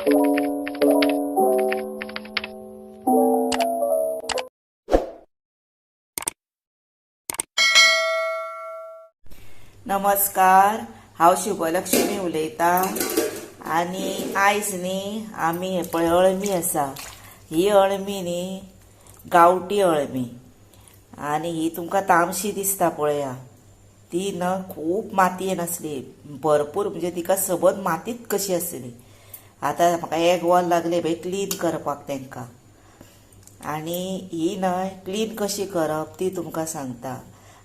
नमस्कार, हांव शुभलक्ष्मी उलयतां. आनी आयज न्ही आमी हे पळय अळमी आसा, ही अळमी न्ही गांवठी अळमी आनी ही तुमकां तामशी दिसता पळया, ती न खूब मातयेन आसली भरपूर, म्हणजे तिका सबंद मातीत कशी आसली. आतां म्हाका एक वर लागलें बाय क्लीन करपाक तांकां. आनी ही न्हय क्लीन कशी करप ती तुमकां सांगता.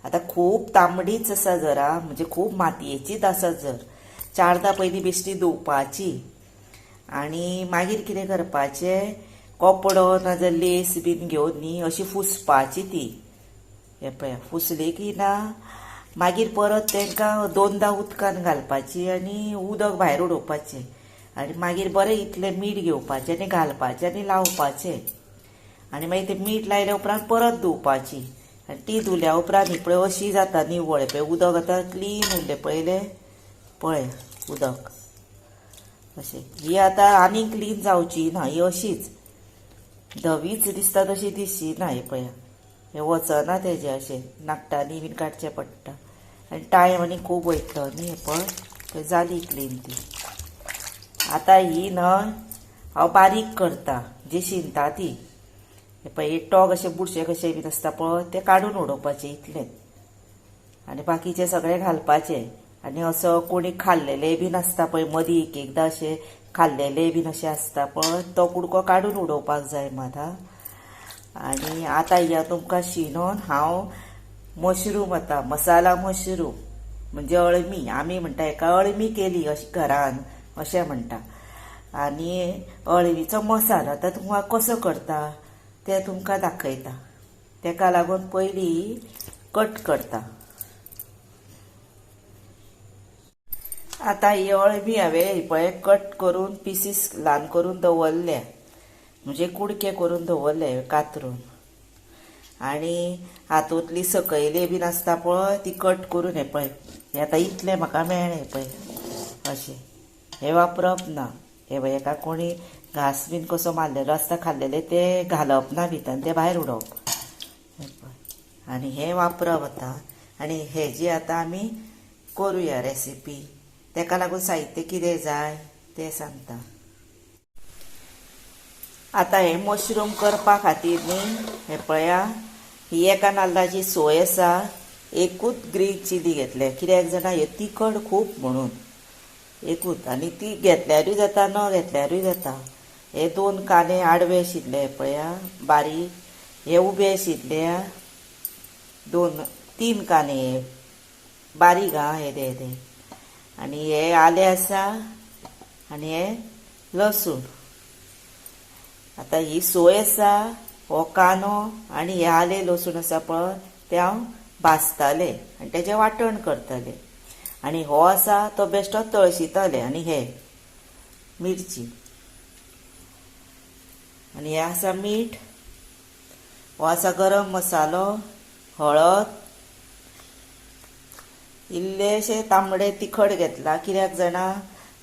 आतां खूब तांबडीच आसा जरा, म्हणजे खूब मातयेचीच आसा. जर चारदां पयलीं बेश्टी धुवपाची आनी मागीर कितें करपाचें, कपडो नाजाल्यार लेस बीन घेवन न्ही अशी फुसपाची ती. हें पळया फुसली की ना मागीर परत तांकां दोनदां उदकान घालपाची आनी उदक भायर उडोवपाचें आनी मागीर बरें इतलें मीठ घेवपाचें आनी घालपाचें आनी लावपाचें आनी मागीर तें मीठ लायल्या उपरांत परत धुवपाची आनी ती धुल्या उपरांत ही पळय अशी जाता निवळ. पळय उदक आतां क्लीन उरलें, पळयलें पळय उदक अशें. ही आतां आनी क्लीन जावची ना, ही अशीच धवीच दिसता तशी दिसची ना. हे पळया हें वचना तेजें, अशें नाकटांनी बीन काडचें पडटा आनी टायम आनी खूब वयतलो न्ही. हें पळय जाली क्लीन ती. आतां ही न्हय हांव बारीक करता, जी शिनता ती. हे पळय टोग अशें बुरशे कशे बीन आसता पळय ते काडून उडोवपाचे इतलेंच आनी बाकीचे सगळे घालपाचे. आनी असो कोणी खाल्लेले बीन आसता पळय मदीं एक एकदां अशें खाल्लेले बीन अशें आसता पळय, तो कुडको काडून उडोवपाक जाय मात. आनी आतां ह्या तुमकां शिनोन हांव मशरूम, आतां मसाला मशरूम म्हणजे अळमी, आमी म्हणटा हेका अळमी केली अशी घरान अशें म्हणटा. आनी अळमीचो मसालो आतां तुमकां कसो करता ते तुमकां दाखयता. तेका लागून पयलीं कट करता. आतां ही अळमी हांवें ही पळय कट करून पिसीस ल्हान करून दवरल्या, म्हणजे कुडके करून दवरले कातरून. आनी हातूंतली सकयली बीन आसता पळय ती कट करून हे पळय हें आतां इतलें म्हाका मेळ्ळें पळय अशें. हें वापरप ना, हे पळय हेका कोणी घास बीन कसो मारलेलो आसता खाल्लेले ते घालप ना भितर, ते भायर उडोवप. आनी हें वापरप आतां. आनी हेजी आतां आमी करुया रेसिपी, तेका लागून साहित्य कितें जाय तें सांगता. आतां हें मशरूम करपा खातीर न्ही हें पळया ही एका नाल्लाची सोय आसा, एकूच ग्रीन चिली घेतले कित्याक जाणा हे तिखट खूब म्हणून एकूच. आनी ती घेतल्यारूय जाता न घेतल्यारूय जाता. हे दोन कांदे आडवे शिजले पळया बारीक, हे उबे शिजले दोन तीन कांदे हे बारीक आं येदे येदे. आनी हे आलें आसा आनी हे लसूण. आतां ही सोय आसा, हो कांदो आनी हे आलें लसूण आसा पळय ते हांव भाजताले आनी तेजें वांटण करतले. आनी हो आसा तो बेश्टो तळशितले. आनी हे मिरची आनी हे आसा मीठ, हो आसा गरम मसालो, हळद, इल्लेशें तांबडे तिखट घेतला कित्याक जाणा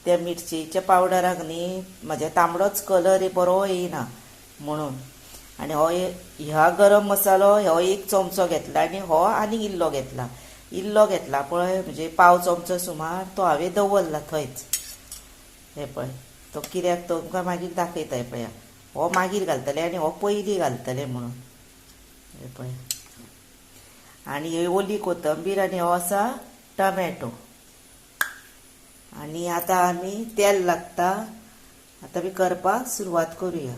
त्या मिरचेच्या पावडराक न्ही म्हज्या तांबडोच कलर बरो येयना म्हणून. आनी हो ह्या गरम मसालो हो एक चमचो घेतला आनी हो आनीक इल्लो घेतला, इल्लो घेतला पळय म्हणजे पाव चमचो सुमार तो हांवें दवरला थंयच. हे पळय तो कित्याक तो तुमकां मागीर दाखयता. पळया हो मागीर घालतले आनी हो पयलीं घालतले म्हणून. हे पळय आनी ही ओली कोथंबीर आनी हो आसा टमॅटो. आनी आतां आमी तेल लागता, आतां आमी करपाक सुरवात करुया.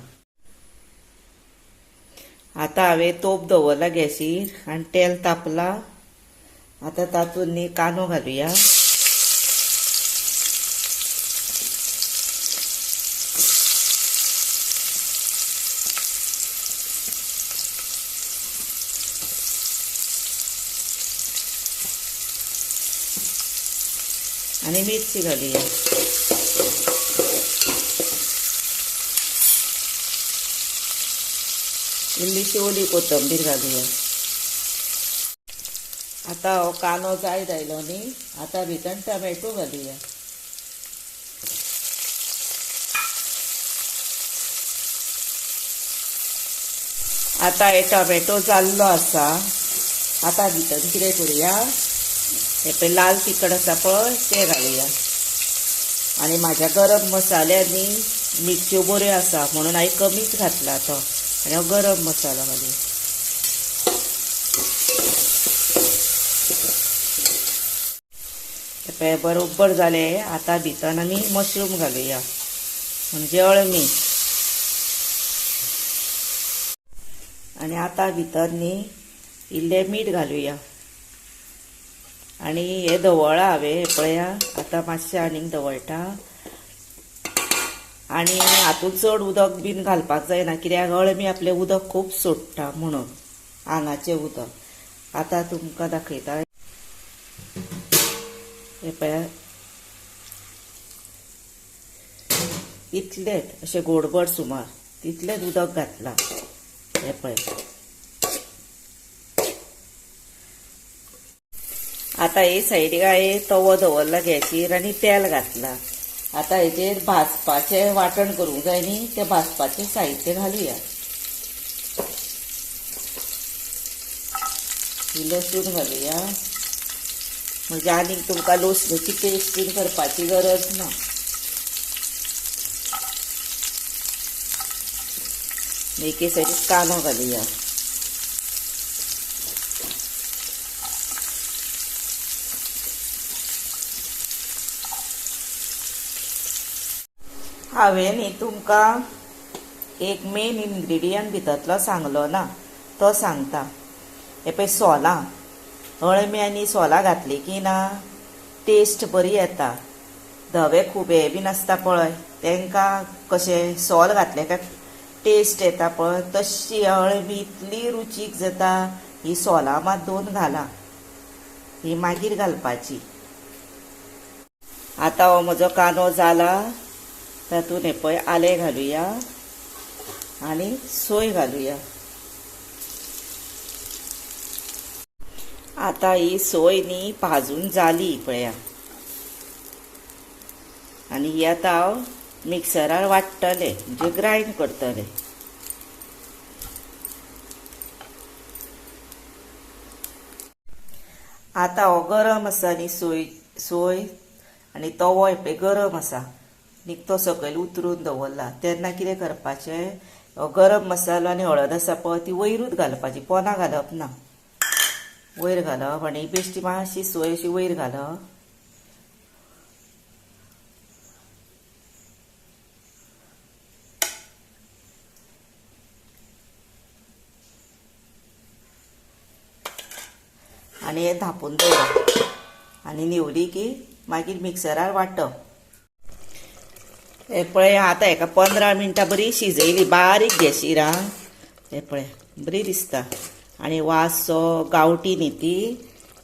आतां हांवें तोप दवरला गॅसीर आनी तेल तापला. आतां तातूंत न्ही कांदो घालुया. आनी मिरची घालुया. इल्लीशी ओली कोथंबीर घालुया. आतां हो कांदो जायत आयलो न्ही, आतां भितर टमॅटो घालुया. आतां हे टोमॅटो जाल्लो आसा. आतां भितर कितें करुया, हे पळय लाल तिखट आसा पळय तें घालुया. आनी म्हाज्या गरम मसाल्यांनी मिरच्यो बऱ्यो आसा म्हणून हांवें कमीच घातला तो. आनी हो गरम मसालो घालुया. पळय बरोबर जालें. आतां भितर आमी मशरूम घालुया, म्हणजे अळमी. आनी आतां भितर न्ही इल्लें मीठ घालुया. आनी हे धवळा हांवें, पळया आतां मातशें आनीक धवळटा. आनी हातूंत चड उदक बीन घालपाक जायना, कित्याक अळमी आपलें उदक खूब सोडटा म्हणून, आंगाचें उदक. आतां तुमकां दाखयता. हे पळया इतलेंच अशें गोडबड सुमार तितलेंच उदक घातलां. हे पळय आतां हे सायडीक हांवें तवो दवरला गॅसीर आनी तेल घातलां. आतां हेजेर भाजपाचें वांटण करूंक जाय न्ही, तें भाजपाचें साहित्य घालुया. लसूण घालुया, म्हणजे आनीक तुमकां लसणीची पेस्ट बीन करपाची गरज ना. एके सायडीक कांदो घालुया. हांवें न्ही तुमकां एक मेन इन्ग्रिडियंट भितरलो सांगलो ना, तो सांगता. हे पळय सोलां, अळमी आनी सोलां घातली की ना टेस्ट बरी येता. धवे खुबे बीन आसता पळय तांकां कशें सोल घातलें काय टेस्ट येता पळय, तशी अळमी इतली रुचीक जाता. ही सोलां मात दोन घाला, ही मागीर घालपाची. आतां हो म्हजो कांदो जाला, तातूंत हे पळय आलें घालुया आनी सोय घालुया. आतां ही सोय न्ही भाजून जाली पळया. आनी ही आतां हांव मिक्सरार वांट्टलें, म्हणजे ग्रायंड करतलें. आतां हो गरम आसा न्ही सोय सोय आनी तवो हे पळय गरम आसा, निकतो सकयल उतरून दवरला. तेन्ना कितें करपाचें, गरम मसालो आनी हळद आसा पळय ती वयरूच घालपाची, पोना घालप ना, वयर घालप. आनी बेश्टी मातशी सोय अशी वयर घालप. आनी हें धांपून दवरप आनी न्हिवली की मागीर मिक्सरार वांटप. हे पळय आतां हेका 15 मिनटां बरी शिजयली बारीक गॅसीर. हे पळय बरी दिसता. आनी वास सो गांवठी न्ही ती,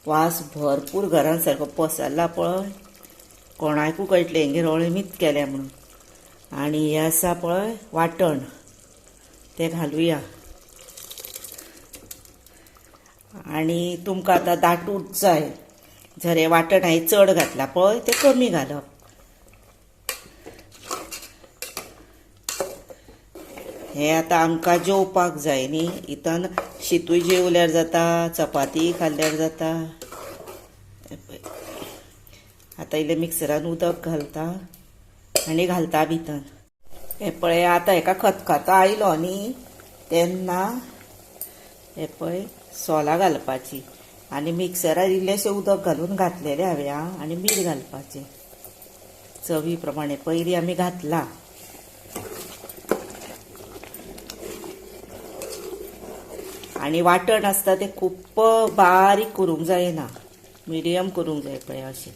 वास भरपूर घरान सारको पसरला पळय, कोणाकूय कळटलें हेंगेर अळमीच केल्या म्हणून. आनी हें आसा पळय वांटण, तें घालुया. आनी तुमकां आतां दाटूच जाय जर हें वांटण हांवें चड घातलां पळय तें कमी घालप. हें आतां आमकां जेवपाक जाय न्ही, इतून शितूय जेवल्यार जाता, चपाती खाल्ल्यार जाता. आतां इल्लें मिक्सरान उदक घालता आनी घालता भितर. हें पळय आतां हेका खतखतो आयलो न्ही तेन्ना हें पळय सोलां घालपाची. आनी मिक्सरार इल्लेशें उदक घालून घातलेलें हांवें आनी मीठ घालपाचें चवी प्रमाणे, पयलीं आमी घातलां. आनी वांटण आसता तें खूब बारीक करूंक जायना, मिडियम करूंक जाय पळय अशें,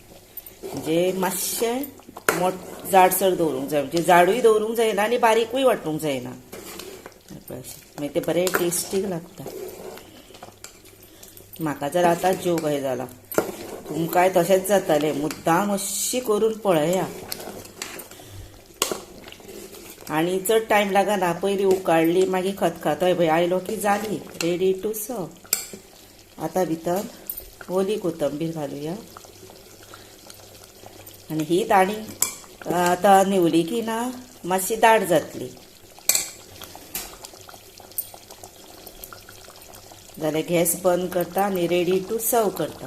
म्हणजे मातशें मोट जाडसर दवरूंक जाय, म्हणजे जाडूय दवरूंक जायना आनी बारीकूय वांटूंक जायना पळय अशें, मागीर तें बरें टेस्टीक लागता. म्हाका जर आतां जेवंक हें जालां, तुमकांय तशेंच जातलें, मुद्दाम अशी करून पळया. आनी चड टायम लागना, पयलीं उकाडली मागीर खतखतो पळय आयलो की जाली रेडी टू सर्व. आतां भितर ओली कोथंबीर घालुया. आनी ही ताणी आतां न्हिवली की ना मातशी दाट जातली. जाल्यार गॅस बंद करता आनी रेडी टू सर्व करता.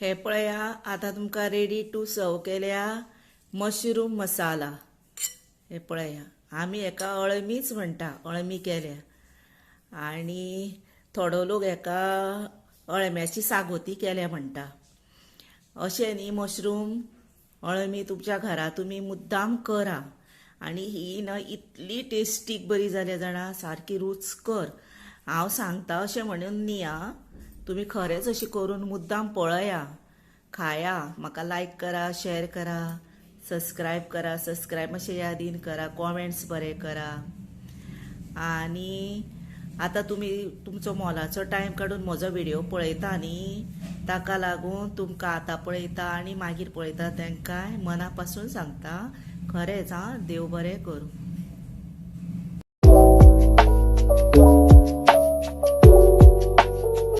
हे पळया, आतां तुमकां रेडी टू सर्व केल्या मशरूम मसाला. हे पळया, आमी हेका अळमीच म्हणटा, अळमी केल्या. आनी थोडो लोक हेका अळम्याची सागोती केल्या म्हणटा. अशें न्ही मशरूम अळमी तुमच्या घरा तुमी मुद्दाम करा. आनी ही न्हय इतली टेस्टीक बरी जाल्या जाणा, सारकी रुचकर. हांव सांगता अशें म्हणून न्ही आं, तुमी खरेंच अशी करून मुद्दाम पळया, खाया. म्हाका लायक करा, शेअर करा, सबस्क्रायब करा. सबस्क्रायब मातशें यादीन करा, कॉमेंट्स बरे करा. आनी आतां तुमी तुमचो मोलाचो टायम काडून म्हजो व्हिडियो पळयता न्ही, ताका लागून तुमकां आतां पळयता आनी मागीर पळयता तांकांय मना पासून सांगता, खरेंच आं, देव बरें करूं.